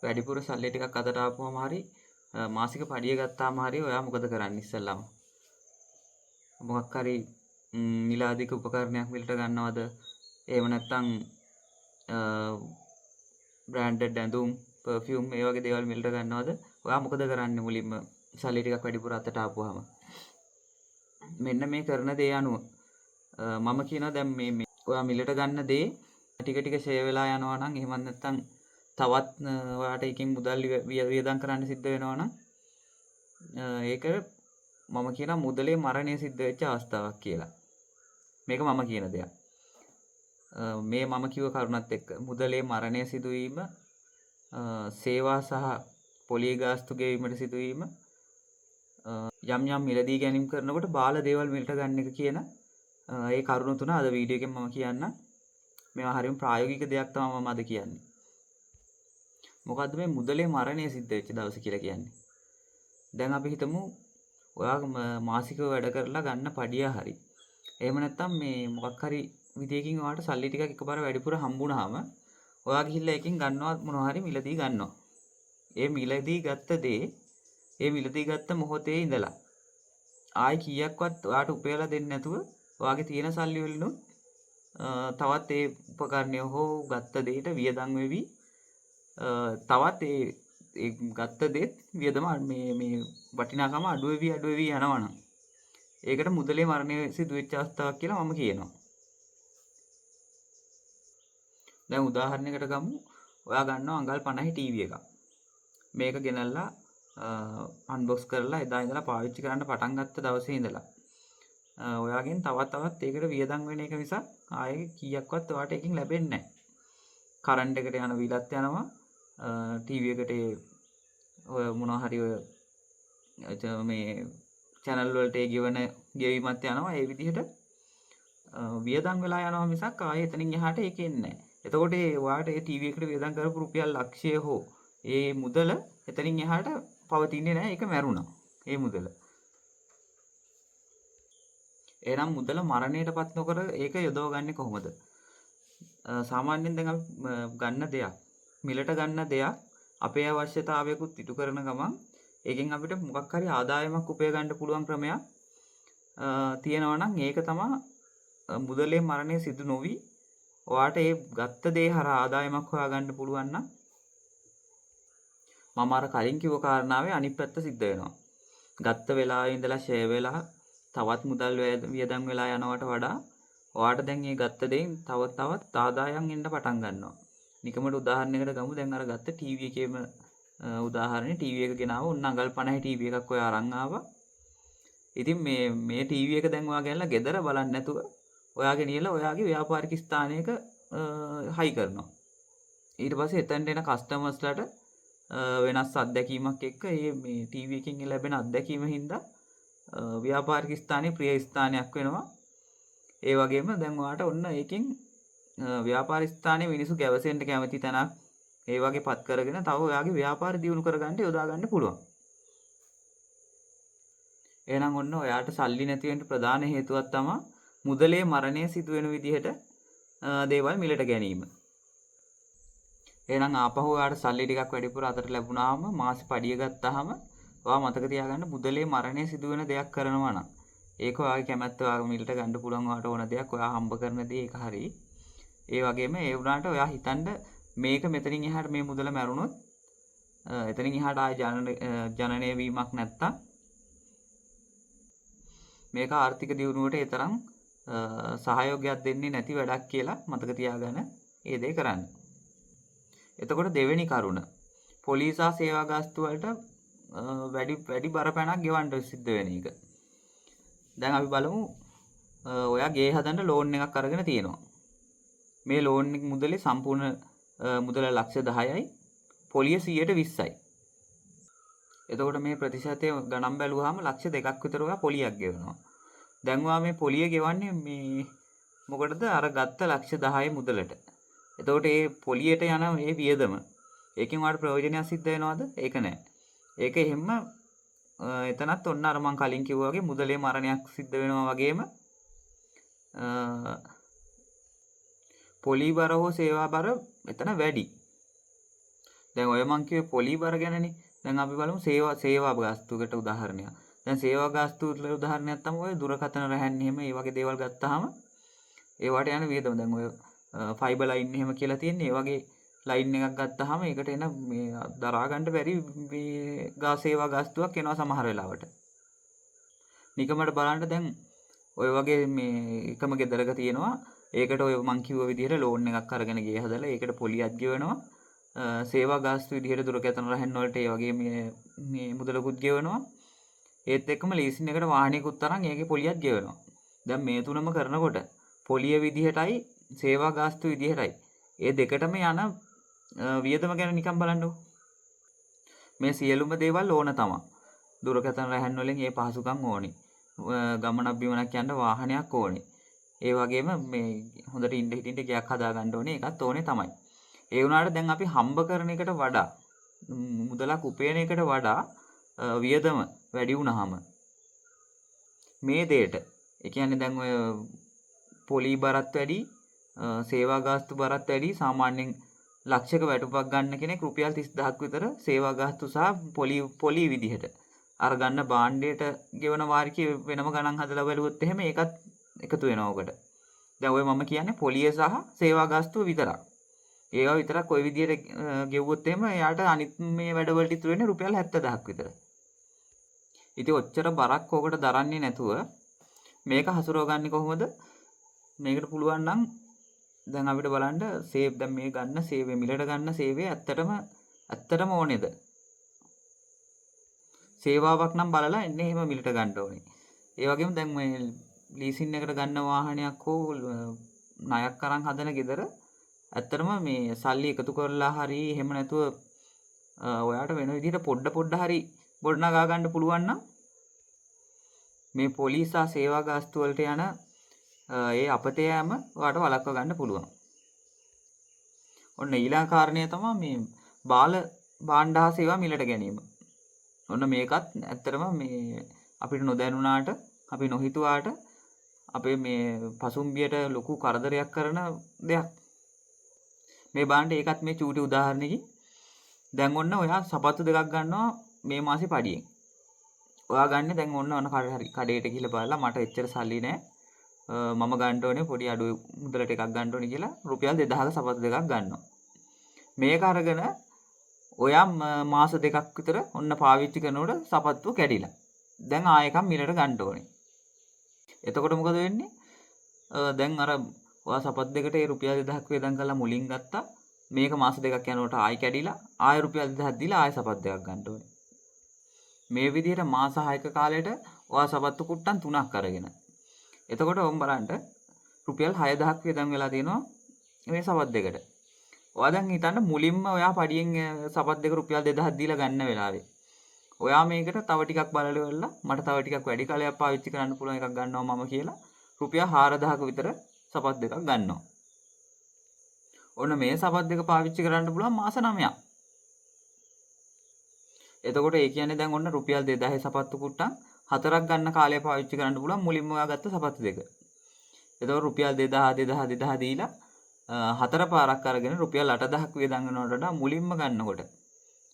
වැඩිපුර සල්ලි ටිකක් අතට ආපුවම හරි මාසික පඩිය ගත්තාම හරි ඔයා මොකද කරන්නේ ඉස්සෙල්ලාම? මොකක් හරි මිල අධික උපකරණයක් මිලට ගන්නවද? එහෙම නැත්නම් බ්‍රෑන්ඩඩ් ඇඳුම්, පර්ෆියුම් ඒ වගේ දේවල් මිලට ගන්නවද? ඔයා මොකද කරන්නේ මුලින්ම සල්ලි ටිකක් වැඩිපුර අතට ආපුවාම? මෙන්න මේ කරන දේ අනුව මම කියනවා දැන් මේ මේ ඔයා මිලට ගන්න දේ ටික ටික ෂෙයා වෙලා යනවා නම්, එහෙමත් නැත්නම් තවත් ඔයාට එකකින් මුදල් වියදම් කරන්න සිද්ධ වෙනවා නම්, ඒක මම කියනවා මුදලේ මරණය සිද්ධ වෙච්ච අවස්ථාවක් කියලා. මේක මම කියන දෙයක්. මේ මම කිව්ව කරුණත් එක්ක මුදලේ මරණය සිදුවීම, සේවා සහ පොලිය ගාස්තු ගෙවීමට සිදුවීම, යම් යම් මිලදී ගැනීම කරනකොට බාල දේවල් මිලට ගන්න එක කියන ඒ කරුණු තුන අද වීඩියෝ එකෙන් මම කියන්නම්. මේවා හරියම ප්‍රායෝගික දෙයක් තමයි මම අද කියන්නේ. මොකද්ද මේ මුදලේ මරණය සිද්ධ වෙච්ච දවස කියලා කියන්නේ? දැන් අපි හිතමු ඔයා මාසිකව වැඩ කරලා ගන්න පඩිය හරි, එහෙම නැත්නම් මේ මොකක් හරි විදියකින් ඔයාට සල්ලි ටිකක් එකපාර වැඩිපුර හම්බුනහම ඔයා ගිහිල්ලා එකෙන් ගන්නවා මොනවා හරි මිලදී ගන්නවා. ඒ මිලදී ගත්ත දේ ඒ මිලදී ගත්ත මොහොතේ ඉඳලා ආයි කීයක්වත් ඔයාට උපයලා දෙන්නේ නැතුව ඔයාගේ තියෙන සල්ලි වලිනුත් තවත් ඒ උපකරණය හෝ ගත්ත දෙයට වියදම් වෙවි, තවත් ඒ ඒ ගත්ත දේත් වියදම මේ මේ වටිනාකම අඩු වෙවි අඩු වෙවි යනවනම් ඒකට මුදලේ මරණය සිදු වෙච්ච අවස්ථාවක් කියලා මම කියනවා. දැන් උදාහරණයකට ගමු, ඔයා ගන්නවා අඟල් 50 ටීවී එකක්. මේක ගෙනල්ලා අන්බොක්ස් කරලා එදා ඉඳලා පාවිච්චි කරන්න පටන් ගත්ත දවසේ ඉඳලා ඔයාගෙන් තවත් තවත් ඒකට වියදම් වෙන එක මිසක් ආයේ කීයක්වත් ඔයාට එකකින් ලැබෙන්නේ නැහැ. කරන්ට් එකට යන විලත් යනවා, ටීවී එකට ඒ ඔය මොනවා හරි ඔය මේ චැනල් වලට ඒ ගෙවන ගෙවීමත් යනවා. ඒ විදිහට වියදම් වෙලා යනවා මිසක් ආයේ එතනින් එහාට ඒක එන්නේ නැහැ. එතකොට ඒ ඔයාට ඒ ටීවී එකට වියදම් කරපු රුපියල් ලක්ෂය හෝ ඒ මුදල එතනින් එහාට පවතින්නේ නැහැ. ඒක මැරුණා. ඒ මුදල. එහෙනම් මුදල මරණයටපත් නොකර ඒක යොදවගන්නේ කොහොමද? සාමාන්‍යයෙන් දැන් අපි ගන්න දෙයක්, මිලට ගන්න දෙයක් අපේ අවශ්‍යතාවයකුත් ඉටු කරන ගමන් ඒකෙන් අපිට මොකක් හරි ආදායමක් උපය ගන්න පුළුවන් ක්‍රමයක් තියෙනවා නම් ඒක තමා මුදලේ මරණය සිදු නොවි ඔයාට ඒ ගත්ත දේ හරහා ආදායමක් හොයාගන්න පුළුවන් නම් මම අර කලින් කිව්ව කාරණාවේ අනිත් පැත්ත සිද්ධ වෙනවා. ගත්ත වෙලාවේ ඉඳලා ෂෙයා වෙලා තවත් මුදල් වියදම් වෙලා යනවට වඩා ඔයාට දැන් මේ ගත්ත දෙයින් තව තවත් ආදායම් එන්න පටන් ගන්නවා. නිකමට උදාහරණයකට ගමු, දැන් අර ගත්ත ටීවී එකේම උදාහරණේ, ටීවී එක ගෙනාව, ඔන්න අඟල් 50 ටීවී එකක් ඔයා අරන් ආවා. ඉතින් මේ මේ ටීවී එක දැන් ඔයා ගෙනල්ලා ගෙදර බලන්නේ නැතුව ඔයා ගෙනියලා ඔයාගේ ව්‍යාපාරික ස්ථානයක හයි කරනවා. ඊට පස්සේ එතනට එන කස්ටමර්ස්ලාට වෙනස් අත්දැකීමක් එක්ක මේ මේ ටීවී එකකින් ලැබෙන අත්දැකීම හින්දා ව්‍යාපාරික ස්ථානයේ ප්‍රිය ස්ථානයක් වෙනවා. ඒ වගේම දැන් ඔයාට ඔන්න ඒකෙන් ව්‍යාපාර ස්ථානයේ මිනිස්සු ගැවසෙන්න කැමති තැනක් ඒ වගේ පත් කරගෙන තව ඔයාගේ ව්‍යාපාර දියුණු කරගන්න යොදා ගන්න පුළුවන්. එහෙනම් ඔන්න ඔයාට සල්ලි නැති වෙන්න ප්‍රධාන හේතුවක් තමයි මුදලේ මරණය සිදු වෙන විදිහට දේවල් මිලට ගැනීම. එහෙනම් ආපහු ඔයාට සල්ලි ටිකක් වැඩිපුර අතට ලැබුණාම, මාසෙ පඩිය ගත්තාම ඔයා මතක තියාගන්න, මුදලේ මරණය සිදු වෙන දෙයක් කරනවා නම් ඒක ඔයාගේ කැමැත්ත, ඔයා මිලට ගන්න පුළුවන් ඔයාට ඕන දෙයක්, ඔයා හම්බ කරන දේ ඒක හරි. ඒ වගේම ඒ වුණාට ඔයා හිතන්න මේක මෙතනින් එහාට මේ මුදල මැරුණොත් එතනින් එහාට ආයේ ජනනය වීමක් නැත්තම් මේක ආර්ථික දියුණුවට ඒ තරම් සහයෝගයක් දෙන්නේ නැති වැඩක් කියලා මතක තියාගන්න ඒ දේ කරන්න. එතකොට දෙවෙනි කරුණ, පොලිස් හා සේවා ගාස්තු වලට වැඩි වැඩි බරපැනක් ගෙවන්න සිද්ධ වෙන එක. දැන් අපි බලමු, ඔයා ගේ හදන්න ලෝන් එකක් අරගෙන තියෙනවා. මේ ලෝන් එක මුදලේ සම්පූර්ණ මුදල ලක්ෂ 10යි, පොලිය 120යි. එතකොට මේ ප්‍රතිශතය ගණන් බැලුවාම ලක්ෂ 2ක් විතර ඔයා පොලියක් ගෙවනවා. දැන් ඔයා මේ පොලිය ගෙවන්නේ මේ මොකටද? අර ගත්ත ලක්ෂ 10 මුදලට. එතකොට ඒ පොලියට යන මේ වියදම ඒකෙන් ඔයාට ප්‍රයෝජනයක් සිද්ධ වෙනවද? ඒක නෑ. ඒක එහෙම්ම එතනත් ඔන්න අර මං කලින් කිව්වා වගේ මුදලේ මරණයක් සිද්ධ වෙනවා වගේම පොලි බර හෝ සේවා බර එතන වැඩි. දැන් ඔය මං කිව්වේ පොලි බර ගැනනේ. දැන් අපි බලමු සේවා සේවා ගාස්තුවකට උදාහරණයක්. දැන් සේවා ගාස්තු වල උදාහරණයක් තමයි ඔය දුරකථන රැහන් එහෙම ඒ වගේ දේවල් ගත්තාම ඒවට යන වියදම. දැන් ඔය ෆයිබර් ලයින් එහෙම කියලා තියෙන්නේ. ඒ වගේ ලයින් එකක් ගත්තාම ඒකට එන මේ දරා ගන්න බැරි මේ සේවා ගාස්තුවක් එනවා සමහර වෙලාවට. නිකමට බලන්න දැන් ඔය වගේ මේ එකම ගෙදරක තියෙනවා. ඒකට ඔය මං කිව්ව විදිහට ලෝන් එකක් අරගෙන ගේ හදලා ඒකට පොලියක් ගෙවනවා. සේවා ගාස්තු විදිහට දුරකථන රැහන් වලට ඒ වගේ මේ මේ මුදලකුත් ගෙවනවා. ඒත් එක්කම ලීසින් එකට වාහනයකුත් අරන් ඒකේ පොලියක් ගෙවනවා. දැන් මේ තුනම කරනකොට පොලිය විදිහටයි සේවා ගාස්තු විදිහටයි ඒ දෙකටම යන වියදම ගැන නිකන් බලන්නකෝ. මේ සියලුම දේවල් ඕන තමා. දුරකථන රැහන් වලින් ඒ පහසුකම් ඕනේ. ගමනක් බිමනක් යන්න වාහනයක් ඕනේ. ඒ වගේම මේ හොඳට ඉන්න හිටින්න ගෙයක් හදා ගන්න ඕනේ. ඒකත් ඕනේ තමයි. ඒ වුණාට දැන් අපි හම්බ කරන එකට වඩා මුදලක් උපයන එකට වඩා වියදම වැඩි වුණාම මේ දෙයට, ඒ කියන්නේ දැන් ඔය පොලි බරත් වැඩි, සේවා ගාස්තු බරත් වැඩි. සාමාන්‍යයෙන් ලක්ෂයක වැටුපක් ගන්න කෙනෙක් රුපියල් 30,000ක් විතර සේවා ගාස්තු සහ පොලි පොලි විදිහට අර ගන්න භාණ්ඩයට ගෙවන වාරිකය වෙනම ගණන් හදලා බැලුවොත් එහෙම ඒකත් එකතු වෙනවා ඔකට. දැන් ඔය මම කියන්නේ පොලිය සහ සේවා ගාස්තුව විතරක්. ඒවා විතරක් ඔය විදිහට ගෙව්වොත් එහෙම එයාට අනිත් මේ වැඩවලට ඉතුරු වෙන්නේ රුපියල් 70,000ක් විතර. ඉතින් ඔච්චර බරක් ඕකට දරන්නේ නැතුව මේක හසුරව ගන්නේ කොහොමද? මේකට පුළුවන් නම් දැන් අපිට බලන්න සේව් දැන් මේ ගන්න සේවය මිලට ගන්න සේවය ඇත්තටම ඇත්තටම ඕනේද? සේවාවක් නම් බලලා එන්නේ එහෙම මිලට ගන්න ඕනේ. ඒ වගේම දැන් මේ ලීසින් එකට ගන්න වාහනයක් හෝ ණයක් අරන් හදන ගෙදර ඇත්තටම මේ සල්ලි එකතු කරලා හරි එහෙම නැතුව ඔයාට වෙන විදිහට පොඩ පොඩ හරි ගොඩනගා ගන්න පුළුවන් නම් මේ පොලිස් සහ සේවා ගාස්තු වලට යන ඒ අපතේ යෑම ඔයාට වළක්ව ගන්න පුළුවන්. ඔන්න ඊළඟ කාරණය තමයි මේ බාල භාණ්ඩ හා සේවා මිලට ගැනීම. ඔන්න මේකත් ඇත්තටම මේ අපිට නොදැනුණාට අපි නොහිතුවාට අපේ මේ පසුම්බියට ලොකු කරදරයක් කරන දෙයක්. මේ බලන්න ඒකත් මේ චූටි උදාහරණයකින්. දැන් ඔන්න ඔයා සපත්තු දෙකක් ගන්නවා මේ මාසේ පඩියෙන්. ඔයා ගන්න දැන් ඔන්න ඔන්න හරි කඩේට ගිහලා බලලා මට එච්චර සල්ලි නෑ. මම ගන්න ඕනේ පොඩි අඩු මුදලට එකක් ගන්න ඕනේ කියලා රුපියල් 2000ක සපත්තු දෙකක් ගන්නවා. මේක අරගෙන ඔයා මාස දෙකක් විතර ඔන්න පාවිච්චි කරනකොට සපත්තුව කැඩිලා. දැන් ආයෙ එකක් මිලට ගන්න ඕනේ. එතකොට මොකද වෙන්නේ? දැන් අර ඔයා සපත්තු දෙකට ඒ රුපියල් 2000ක් වියදම් කරලා මුලින් ගත්තා. මේක මාස දෙකක් යනකොට ආයෙ කැඩිලා ආයෙ රුපියල් 2000ක් දීලා ආයෙ සපත්තු දෙකක් ගන්න ඕනේ. මේ විදිහට මාස 6ක කාලයට ඔයා සපත්තු කුට්ටම් තුනක් අරගෙන. එතකොට ඔම් බලන්න රුපියල් 6000ක් වියදම් වෙලා තියෙනවා මේ සපත්තු දෙකට. ඔයා දැන් හිතන්න මුලින්ම ඔයා පඩියෙන් සපත්තු දෙක රුපියල් 2000ක් දීලා ගන්න වෙලාවේ ඔයා මේකට තව ටිකක් බලලා ඉවරලා මට තව ටිකක් වැඩි කාලයක් පාවිච්චි කරන්න පුළුවන් එකක් ගන්නවා මම කියලා රුපියල් 4000ක විතර සපත්තු දෙකක් ගන්නවා. ඔන්න මේ සපත්තු දෙක පාවිච්චි කරන්න පුළුවන් මාස 9ක්. එතකොට ඒ කියන්නේ දැන් ඔන්න රුපියල් 2000 සපත්තු කුට්ටම් හතරක් ගන්න කාලය පාවිච්චි කරන්න පුළුවන් මුලින්ම ඔයා ගත්ත සපත්තු දෙක. එතකොට රුපියල් 2000 2000 2000 දීලා හතර පාරක් අරගෙන රුපියල් 8000ක් වියදම් වෙනවට වඩා මුලින්ම ගන්නකොට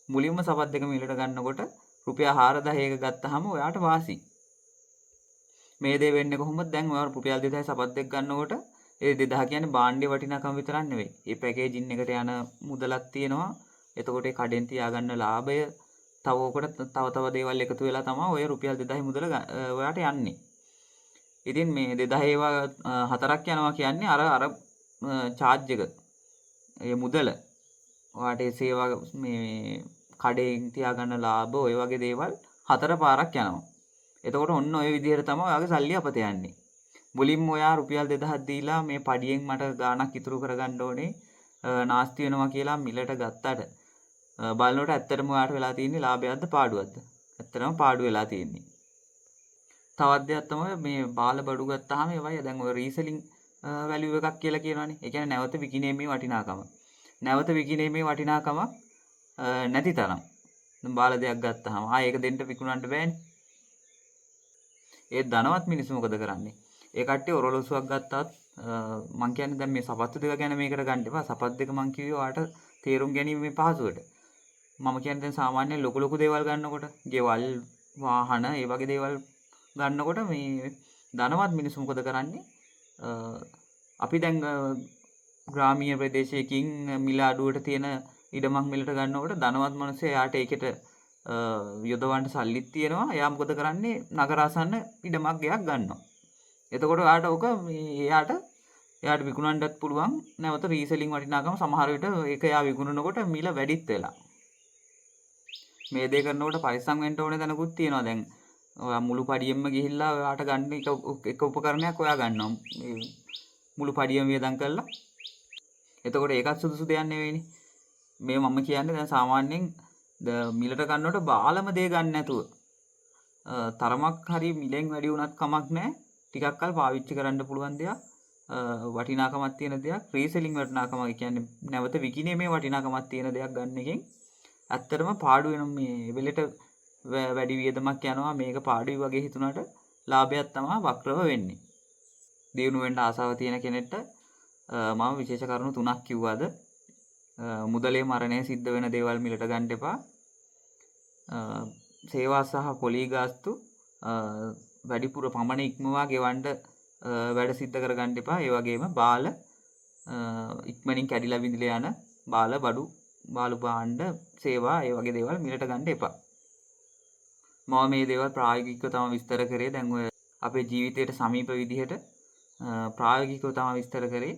මුලින්ම සපත් දෙක මිලට ගන්නකොට රුපියල් 4000 එක ගත්තාම ඔයාට වාසි. මේ දේ වෙන්නේ කොහොමද? දැන් ඔයා රුපියල් 2000 සපත් දෙක ගන්නකොට ඒ 2000 කියන්නේ භාණ්ඩේ වටිනාකම විතරක් නෙවෙයි. ඒ පැකේජින් එකට යන මුදලක් තියෙනවා. එතකොට ඒ කඩෙන් තියාගන්න ලාභය තව ඔකට තව තව දේවල් එකතු වෙලා තමයි ඔය රුපියල් 2000 මුදල ඔයාට යන්නේ. ඉතින් මේ 2000 ඒවා හතරක් යනවා කියන්නේ අර අර චාර්ජ් එක ඒ මුදල ඔයාට ඒ සේවා මේ කඩෙන් තියාගන්න ලාභ ඔය වගේ දේවල් හතර පාරක් යනවා. එතකොට ඔන්න ඔය විදිහට තමයි ඔයාගේ සල්ලි අපත යන්නේ. මුලින්ම ඔයා රුපියල් 2000ක් දීලා මේ පඩියෙන් මට ගාණක් ඉතුරු කරගන්න ඕනේ නාස්ති වෙනවා කියලා මිලට ගත්තට බලනකොට ඇත්තටම ඔයාට වෙලා තියෙන්නේ ලාභයක්ද පාඩුවක්ද? ඇත්තටම පාඩු වෙලා තියෙන්නේ. තවත් දෙයක් තමයි මේ බාල බඩු ගත්තාම ඒවයි දැන් ඔය රීසෙලින් වැලියු එකක් කියලා කියනවනේ. ඒ කියන්නේ නැවත විකිණීමේ වටිනාකම. නැවත විකිණීමේ වටිනාකමක් නැති තරම්. දැන් බාල දෙයක් ගත්තාම ආයෙ ඒක දෙන්න විකුණන්න බෑනේ. ඒ ධනවත් මිනිස්සු මොකද කරන්නේ? ඒ කට්ටිය ඔරලෝසුවක් ගත්තත් මං කියන්නේ දැන් මේ සපත්තු දෙක ගැන මේකට ගන්න එපා. සපත්තු දෙක මං කිව්වේ ඔයාට තේරුම් ගැනීමේ පහසුවට. මම කියන්නේ දැන් සාමාන්‍යයෙන් ලොකු ලොකු දේවල් ගන්නකොට, ගෙවල්, වාහන ඒ වගේ දේවල් ගන්නකොට මේ ධනවත් මිනිස්සු මොකද කරන්නේ? අපි දැන් ග්‍රාමීය ප්‍රදේශයකින් මිල අඩුවට තියෙන ඉඩමක් මිලට ගන්නකොට ධනවත් මිනිස්සු එයාට ඒකට යොදවන්න සල්ලිත් තියෙනවා. එයා මොකද කරන්නේ? නගරාසන්න ඉඩමක් ගෙයක් ගන්නවා. එතකොට ඔයාට ඕක මේ එයාට එයාට විකුණන්නත් පුළුවන්. නැවත රීසෙලින් වටිනාකම සමහර විට ඒක එයා විකුණනකොට මිල වැඩිත් වෙලා. මේ දේ කරනකොට පරිස්සම් වෙන්න ඕනේ තැනකුත් තියෙනවා. දැන් ඔයා මුළු පඩියෙන්ම ගිහිල්ලා ඔයාට ගන්න එක එක උපකරණයක් ඔයා ගන්නවා. මේ මුළු පඩියම වියදම් කරලා. එතකොට ඒකත් සුදුසු දෙයක් නෙවෙයිනේ. මේ මම කියන්නේ දැන් සාමාන්‍යයෙන් මිලට ගන්නකොට බාලම දේ ගන්න නැතුව තරමක් හරි මිලෙන් වැඩි වුණත් කමක් නැහැ. ටිකක් කල් පාවිච්චි කරන්න පුළුවන් දෙයක්, වටිනාකමක් තියෙන දෙයක්, රීසෙලින් වටිනාකමක්, ඒ කියන්නේ නැවත විකිණීමේ වටිනාකමක් තියෙන දෙයක් ගන්න එකෙන් ඇත්තටම පාඩු වෙන මේ වෙලෙට වැඩි වියදමක් යනවා, මේක පාඩුයි වගේ හිතුණාට ලාභයක් තමයි වක්‍රව වෙන්නේ. දියුණු වෙන්න ආසාව තියෙන කෙනෙක්ට මම විශේෂ කරුණු තුනක් කිව්වාද. මුදලේ මරණය සිද්ධ වෙන දේවල් මිලට ගන්න එපා. සේවා සහ පොලී ගාස්තු වැඩිපුර පමණ ඉක්මවා ගෙවන්න වැඩ සිද්ධ කරගන්න එපා. ඒ වගේම බාල ඉක්මනින් කැඩිලා බිඳිලා යන බාල බඩු, බාලු භාණ්ඩ, සේවා ඒ වගේ දේවල් මිලට ගන්න එපා. මම මේ දේවල් ප්‍රායෝගිකව තමයි විස්තර කරේ. දැන් ඔය අපේ ජීවිතයට සමීප විදිහට ප්‍රායෝගිකව තමයි විස්තර කරේ.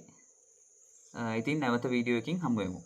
ඉතින් නැවත වීඩියෝ එකකින් හමු වෙමු.